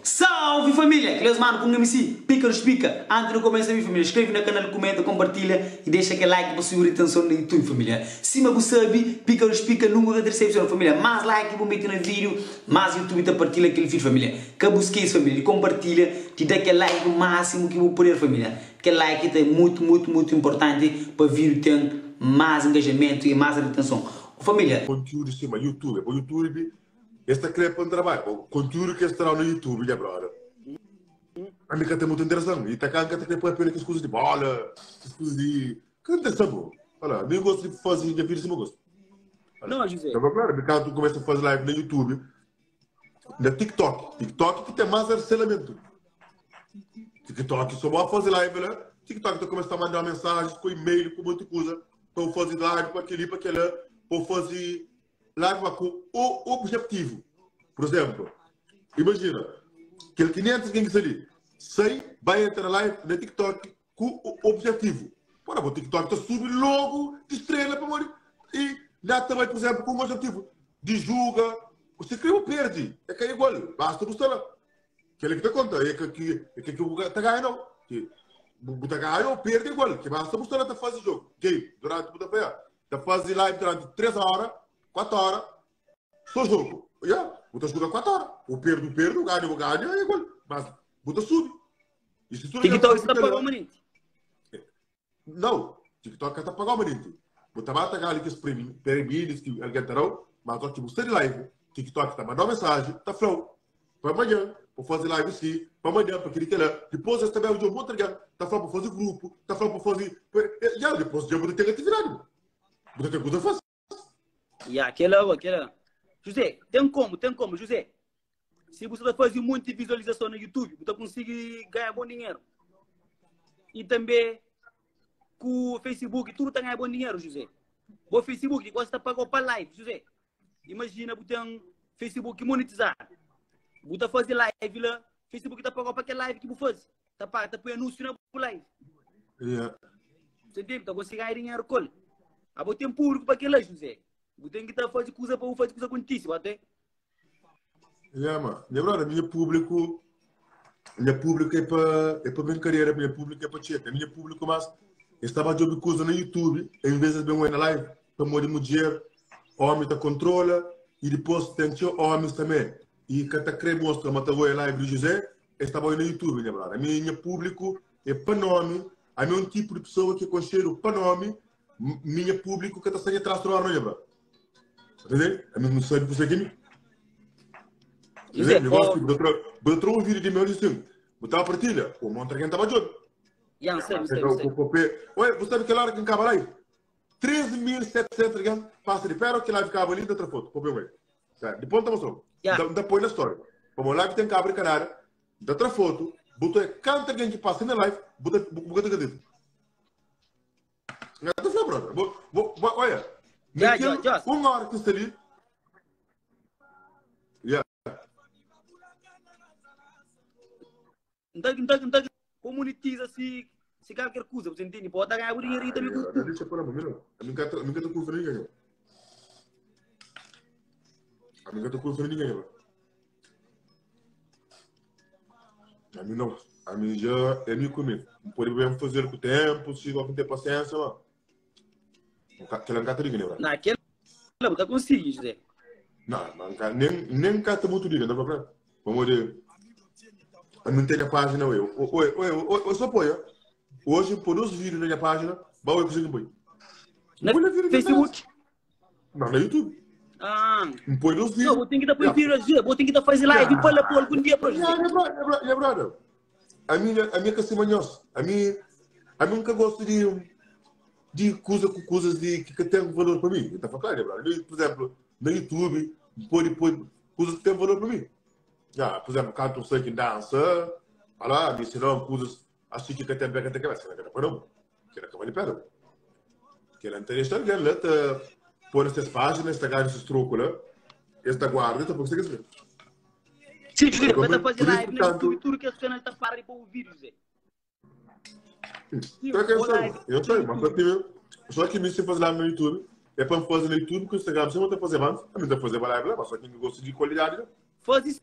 Salve família! Kel es manu ku un MC, Pika dos Pika. Antis nu kumesa mi família, skreve na kanal, kumenta, kompartilha y dexa kel like pa subi ritenson na YouTube família. Sima bu sabi, Pika dos Pika nunka ka ta disepsiona família. Más like bu meti na vídeo, más YouTube ta partilha kel vídeo família. Ka bu skese família di kompartilha, di da kel like másimu ki bu puder família. Kel like ta é mutu mutu mutu inportanti pa vídeo ten más engajamentu y más ritenson. Família. Kontiúdu sima YouTube, pa YouTube Es ta kre pa N trabadja. Bo kontiúdu ki es ta dau na YouTube, nha brother, ami ka ten mutu interesan. I ta ka, N ka ta kre papia na kes kuzas di bola, kes kuzas di. Ka interesa bro. Ola, mi gosta di faze nha vida sima gosta. Não, José. Ta claro, mi kantu N kumesa faze live na YouTube, na TikTok. TikTok ki ten más arselamento. TikTok, so bo faze live la, TikTok ta kumesa ta manda mensagens ku e-mail, ku monti kuza, pa bu faze live pa keli, pa kela, pa bu faze Larva ku o objetivu. Pur izénplu, imajina kel 500 algen ki sta li sai bai entra na live na TikTok ku objetivu. Pora, bo TikTok ta subi logu di strela pamodi i la ta bai, pur izénplu, ku un objetivu di juga. Si kre bu perdi, é ka igual, basta bu sta la. Kel ki ta konta é ka ki é ka ki bu ta ganha nau. Ki bu ta ganha ou perdi é igual, ki basta bu sta la ta fazi jogu, game, duranti bu ta fla, Ta fazi live durante 3 hora, 4 hora, so jogo. Ya, bu ta juga 4 hora. Bu perdi, bu perdi, bu ganha, bu ganha, é igual. Mas bu ta subi. E se tu TikTok sta paga manenti? Não, TikTok ka ta paga manenti. Bu ta ba ta ganha kes prêmio, prêmios ki alguém ta dau, mas ó ki bu sta di live, TikTok ta mandau mensagem, ta flau, pa amanhã, pa fazi live si, pa amanhã, pa kili kela. Dipôs es ta ben odja un monti algen, ta fla pa fazi grupu, ta fla pa fazi. Ya, dipôs dja bu ta ten atividadi, bu ta ten kuza fazi. Ya, kela bo, kela. José, ten komu, ten komu, José. Si bu sta ta fazi un monti vizualizason na YouTube, bu ta konsigi ganha bon dinheru. I tanbe ku Facebook, tudu ta ganha bon dinheru, José. Bo Facebook, gosi ta pagau pa live, José. Imagina bu ten Facebook monetizado. Bu ta faze live la, Facebook ta pagau pa kel live ki bu faze. Ta paga, ta poi anúncio na bu live. Yeah. Você entende? Ta consegue ganhar dinheiro com ele. Abo tem público para aquele lá, José. Bu tem que tá fazer coisa para fazer coisa contigo, bate. Yeah, mano. Minha brother, minha público, minha público é para é para brincadeira, minha público é para tcheca, minha público mas estava a jogar coisa no YouTube, em vez de bem na live, para morrer mulher, Omi ta kontrola i dipos ten txeu omis tanbe i ka ta kre mostra ma ta oia live di José, es ta bai na youtube nha brother. Ami nha publiku é pa nomi, ami é un tipu di pessoa ki é konxedu pa nomi, mi nha publiku ka ta sta nha tras tudu ora no nha brother. Entende? Ami nu sabi kuse ki mi. José, Mi gosta bu ta tra, bu ta tra un vídeo di meu di sin, bu ta partilha, o montra quem tava djobe. Yan, sabi, sabi, sabi. Oi, bu sabi kel hora ki N kaba live? 3700 algen pasa di péro ki live kaba li, N ta tra fotu pa poi bai. Sa, dipôs N ta mostra-u. Ya. N ta poi na story. Pamodi live ten kabra di kanada, N ta tra fotu, bu ta kantu algen ki pasa na live, bu ta bu ka ta kredita. N ta fla, brother, bo, bo, bo, oia, Ya, na kel Jos, Jos. un hora ki sta li, ya. N ta, n ta, n ta komunitiza si, si kalker kuza, bu ta intende? Pode ta ganha bu dinheru i tambi ku. Deixa para mim, não. A mim ka, a mim ka ta curva ninguém. Não. A mim ka ta curva ninguém, não. A mim não. A mim já é mim comigo. Não pode bem fazer com o tempo, se alguém tem paciência, lá. Aquela não tá ligando, Não, aquela bu ta konsigi, José. Não, não, nem, nem cá tá muito ligando, não pra Vamos ver. Eu não tenho a página, eu. Oi, oi, oi, oi, só apoia. Hoje, por dois vídeos na minha página, vai eu consigo põe. Na Facebook? Não, na YouTube. Ah. Não põe dois vídeos. Não, vou ter que dar põe vídeo, José. Vou ter que dar fazer live para lá por algum dia para José. Minha brother, minha brother. A minha, a minha cacimanhos. A minha, a minha nunca gosto de de coisa com coisas de que, que tem valor para mim. Então, claro, brother. Por exemplo, no YouTube, pode pôr coisas que têm valor para mim. Já, por exemplo, canto um sei que dança, olha lá, me ensinou coisas assim que tem pega tem cabeça, não não, que era cavalo pera. Que ela não está alguém lá, tá pôr essas páginas, tá ganhando esses trocos lá, esta guarda, tá porque você quer saber. Sim, José, vai fazer live no YouTube, tudo que as canais tá parando para o vídeo, José. Tá que eu sei, eu sei, mas só que, só que me se fazer lá no YouTube, é para fazer no YouTube, com o Instagram, você não tá fazer antes, a mim tá fazer live lá, mas só que eu gosto de qualidade, né? Faz isso.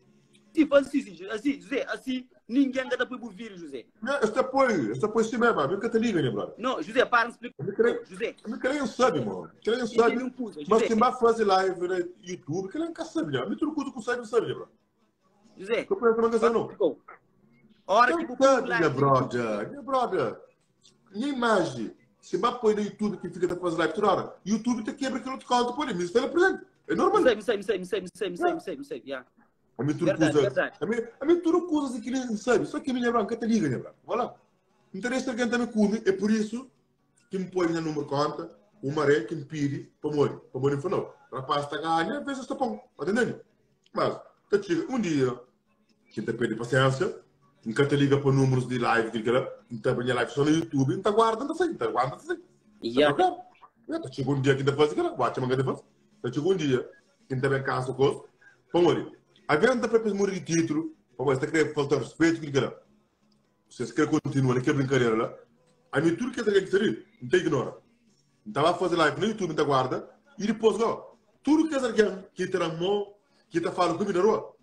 Si, faze si, asi, José, asi, ninguém ka ta poi bu vídeo, José. Não, este apoio, este apoio sim mesmo, a mim que te liga, né, brother? Não, José, para de explicar. Eu creio, José. Eu creio sabe, mano. Creio sabe. Mas quem vai fazer live no YouTube, que ele não sabe, né? Me tudo que sabe, sabe, né, brother? José. Eu penso não sabe, não. Hora que sabe, minha brother, minha brother. Minha imagem, se vai pôr no YouTube que fica a fazer live toda hora, YouTube te quebra aquele outro conta, pô, mas está presente. É normal. Não sei, não sei, não sei, não sei, não sei, não sei, não sei, yeah. A mim tudo coisa, a mim tudo coisas que ele sabe, só que a minha branca te liga, minha branca. Voilà. Interessa alguém também come, é por isso que me põe na número conta, o maré que me pede para morrer, para morrer falou. Rapaz está ganhando, às vezes está bom, tá entendendo? Mas, tá chega um dia, que te pede paciência, nunca te liga para números de live, que que não tá minha live só no YouTube, não tá guarda, não tá sei, tá guarda, não sei. Yeah. Tá chega um dia que tá faz, que bate manga de faz. Tá chega um dia que tá bem casa com, para morrer. A venda para morrer de título, para você querer faltar respeito, que que Vocês querem continuar naquela brincadeira lá? A mim tudo que tem que ser, não tem ignora. Não vai fazer live no YouTube, não guarda, e depois, ó, tudo que alguém que terá mão, que tá falando comigo na rua,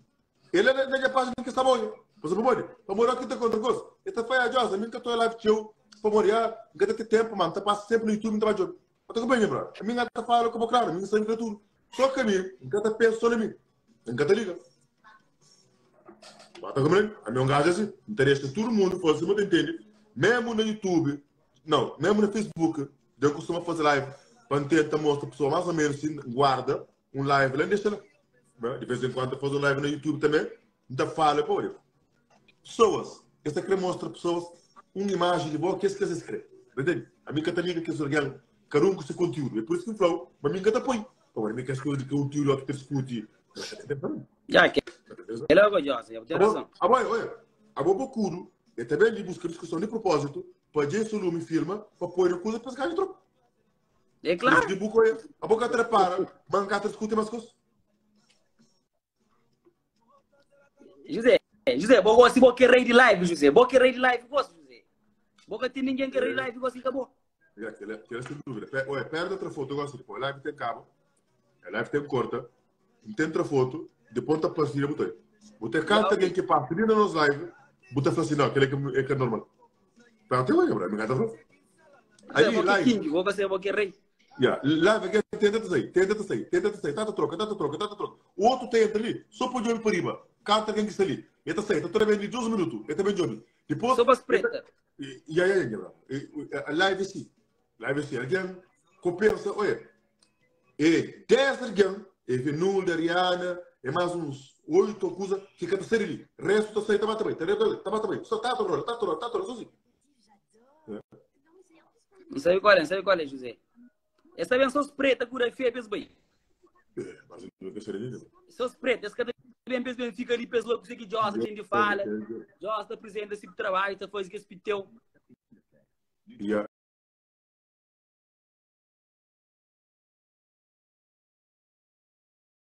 ele é na minha página que está bom. Você não pode. Para morar aqui tá contra coisa. Ele tá fazendo a jossa, mim que eu tô live teu, para morar, não tem tempo, mano, tá passa sempre no YouTube, não tá mais jogo. Eu tô com bem, bro. A minha tá falando como claro, a minha sabe tudo. Só que a mim, nunca tá pensando em mim. Nunca tá liga. Bata comigo, a minha gaja assim, interessa todo mundo, fosse, você entende? Mesmo no YouTube, não, mesmo no Facebook, eu costumo fazer live para tentar mostrar a pessoa mais ou menos assim, guarda um live lá, deixa lá. De vez em quando eu faço um live no YouTube também, então fala, pô, pessoas, esta quer mostra pessoas uma imagem de boa que esse que se escreve, entende? A minha catarina que é cada um com seu conteúdo, é por isso que eu falo, mas a minha cata põe, pô, a minha que de conteúdo que te discute, Já que ele é orgulhoso, eu tenho razão. Ah, bom, olha, a boa curo, eu também ali busca discussão de propósito, para gente lume firma, para pôr a coisa para se ganhar troco. É claro. De buco, a boca trepara, bancada discute mais coisas. José, José, bom gosto, bom que rei de live, José. Bom que rei de live, gosto, José. Bom que tem ninguém que rei de live, gosto, acabou. Já, que sem dúvida. Olha, perde outra foto, eu gosto de pôr. Live tem cabo, a live tem corta, tem outra foto, depois tá pastilha, botei. Botei canta alguém que passa ali na nossa live, botei assim, não, aquele é que é normal. Pero tem uma, me engana, Aí, live. Vou fazer, vou que rei. Yeah. Live aqui tenta sair, tenta sair, tenta sair, tanta troca, tanta troca, tanta troca. O outro tenta ali, só pode olhar para riba. Canta alguém que está ali. Ele está saindo, está trabalhando 12 minutos, ele também Johnny. Depois. Só para preta. E aí, a live sim. Live sim. Alguém compensa, olha. É 10 alguém, é Venul, da Rihanna, é mais uns 8 coisas que cada ser ali. O resto está saindo, está também, está também. Só está troca, está troca, está troca, assim. Não sabe qual é, não sabe qual é, José. Essa vem só os preta, cura feia, penso bem. É, mas eu não quero dizer. Só os preta, esse cada bem penso bem, fica ali, penso logo, que Josa tem de fala. Josa apresenta esse trabalho, tá fazendo esse piteu. Yeah.